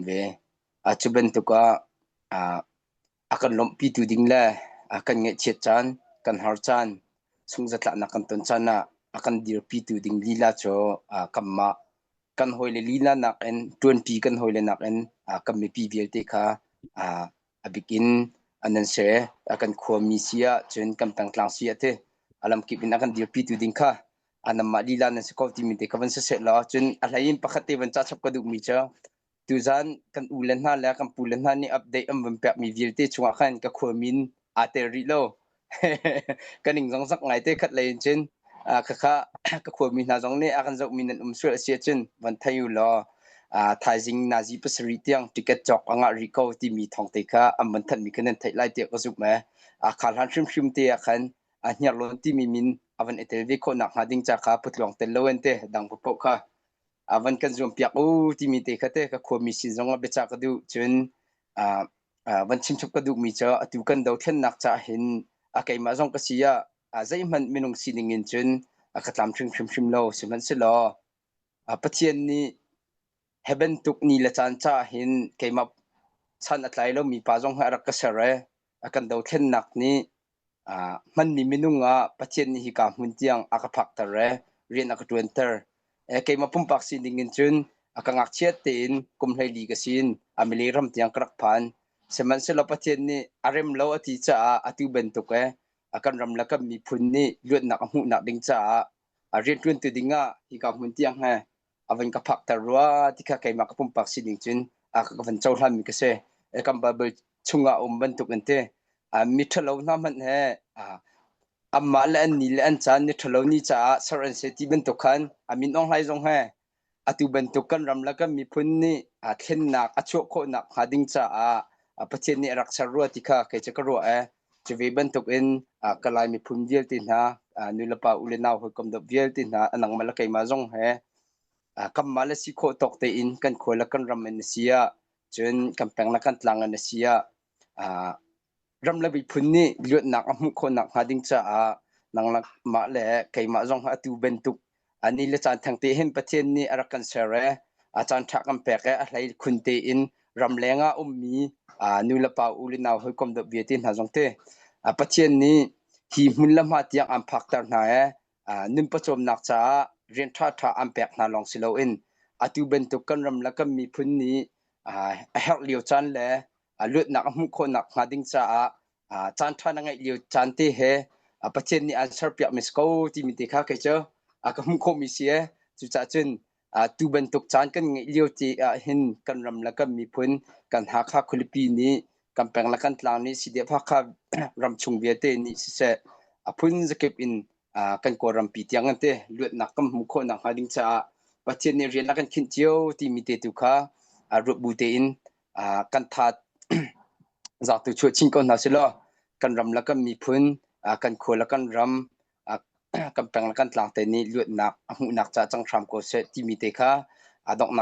ve. Cu bantuk ah a kan lawmhpitu ding le a kan ngaihchiat caan, kan har caan, sungzatlaknak kan ton caan ah a kan dirpitu ding lila cu kanmah kan hawile lila nakin ṭuanṭi kan hawile nakin kan mipi vialte kha a bik in an nan si. A kan khuami si ah cun kan pengtlang si ah ti a lamkip in a kan dirpitu ding kha anamah lila nan si ko timi te kha van si seh law cun a hlei in pakhat te van ca chap ka duhmi cu tuzan kan u le hna le kan pu le hna nih update an van pekmi vialte chungah khan ka khua min aa tel rih lo. Ka ning zong zak ngai te khat lei in cun khakha ka khuami hna zong nih a kan zohmi nan um sual a si ahcun van thei u law thaizing nazi pasarih tiang ticket cawk a ngah rih ko timi thawng te kha an van thanhmi kha nan theih lai tiah ka zumh ee. Kha hlan hrimhrim te ah khan hniarlawn timi min a van i tel ve khawh nakhnga ding ca kha putluang tel lo in te dang paoh kha a van kan zuam piak u timi te kha te ka khuami sin zong ah biacah ka duh. Cun van chimchap ka duhmi cu atu kan dothlennak ca hin a keimah zong ka si ah zeihmanh minung sining in cun a ka tlamtling hrimhrim lo. Sihmanhsehlaw Pathian nih hi bantuk ni le caan caah hin keimah san a tlai lomi pa zong hi a rak ka ser i a kan dothlennak nih hmanmi minung ah Pathian nih hika hmun tiang a ka phakter i rian a ka ṭuanter. Keimah pumpak sining in cun a ka ngakchiat tein kum 14 ka sin a Malay ram tiang ka rak phan. Sihmanhsehlaw Pathian nih a rem lo a ti caah atu bantuk a kan ram le kan miphun nih luatnak a hmuhnak ding caah a rianṭuantu ding ah hika hmun tiang he a van ka phakter rua ti kha keimah ka pumpak sining cun a ka van cohlanmi ka si. Kan Bible chungah a um bantuk in ti mi ṭhalo hna hmanh he anmah le an ni le an caan ni ṭhalo ni caah ser an si ti bantuk khan a min Aung Hlaing zong he atu bantuk kan ram le kan miphun nih thlennak a chuah khawhnak hnga ding caah Pathian nih a rak ser rua ti kha kei cu ka ruah ee. Cu ve bantuk in ka Lai miphun vialte hna nulepa u le nau hawikom dawt vialte hna nangmah le keimah zong he kanmah le si khawh tawk tein kan khua le kan ram in a si ah cun kan peng le kan tlang in a si ah ram le miphun nih luatnak a hmuh khawhnak hnga ding caah nangmah le keimah zong atu bantuk ani le caan theng te hin Pathian nih a rak kan ser e a caan ṭha kan pek e a hlei khun tein ramleng ah ummi nu le pa u le nau hawikom dawt vialte hna zong te Pathian nih hi hmun le hma tiang an phakter hna e nun pawcawmnak caah rian ṭhaṭha an pek hna lawng si loin atu bantuk kan ram le kan miphun nih a herh lio caan le luatnak a hmuh khawhnak hnga ding caah caan ṭha na ngeih lio caan te he Pathian nih an serpiak mi si ko timi te kha kei cu ka hmuh khawhmi si e. Cucaah cun tu bantuk caan kan ngeih lio te ah hin kan ram le kan miphun kan Hakha khualipi nih kan peng le kan tlang nih CDF Hakha ram chung vialte nih siseh a phun zakip in kan Kawlrampi tiang an te luatnak kan hmuh khawh nakhnga ding caah Pathian nih rian a kan khinh cio timi te tu kha ruat bu tein kan tha zaangtu chuah chin ko hna sih law kan ram le kan miphun kan khua le kan ram kan peng le kan tlang te nih luatnak a hmuhnak ca cang hram ko seh timi te kha a donghnak.